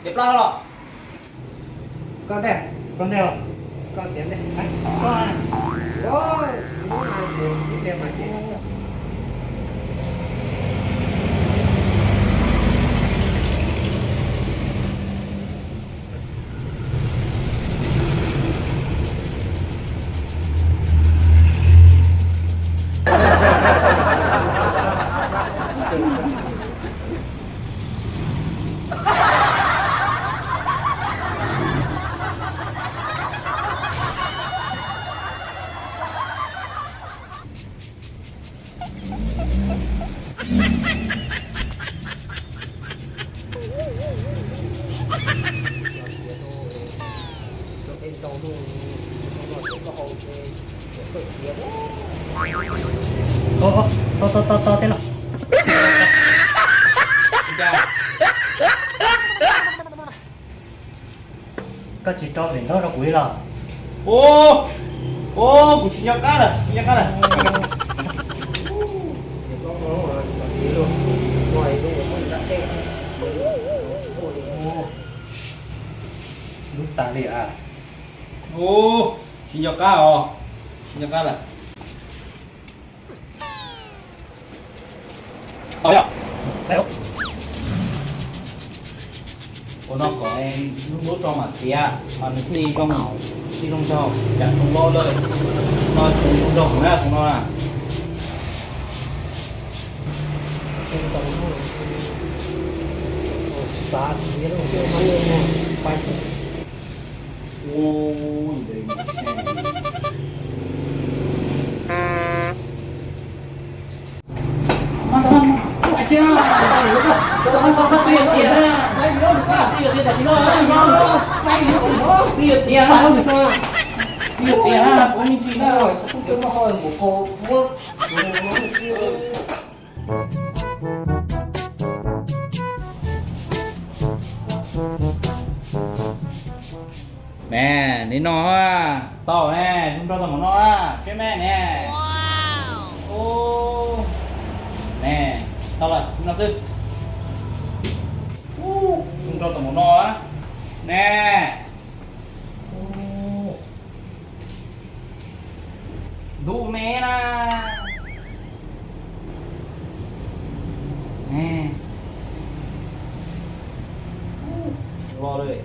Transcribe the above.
Txiav plaub hau los. Koj ntej, koj ntej los. Koj txiav ntej. Koj, ub, ub, ub, ub. Tau, tau, tau, tau, tau, teb los. Koj tsis rau vim ntaub rau kuv li los? Ub, ub, kuv tsis nco qab lawm, tsis nco qab lawm. Lub tas li a. Ub, tsis nco qab os, tsis nco qab lawm. Ua no kom lub ntuj tso mam txiav, mas nws thiaj li zoo, thiaj zoo nraug, cas zoo loj lawm. No tsis zoo nraug heev na, zoo no na. Ne, li no, tau ne, zoo nraug tau npaum no na, seb me ne. Ub, ne, tau lawm, li no xwb. Ub, zoo nraug tau npaum no na. Ne. Ub. Ntuj me na. Los lawm.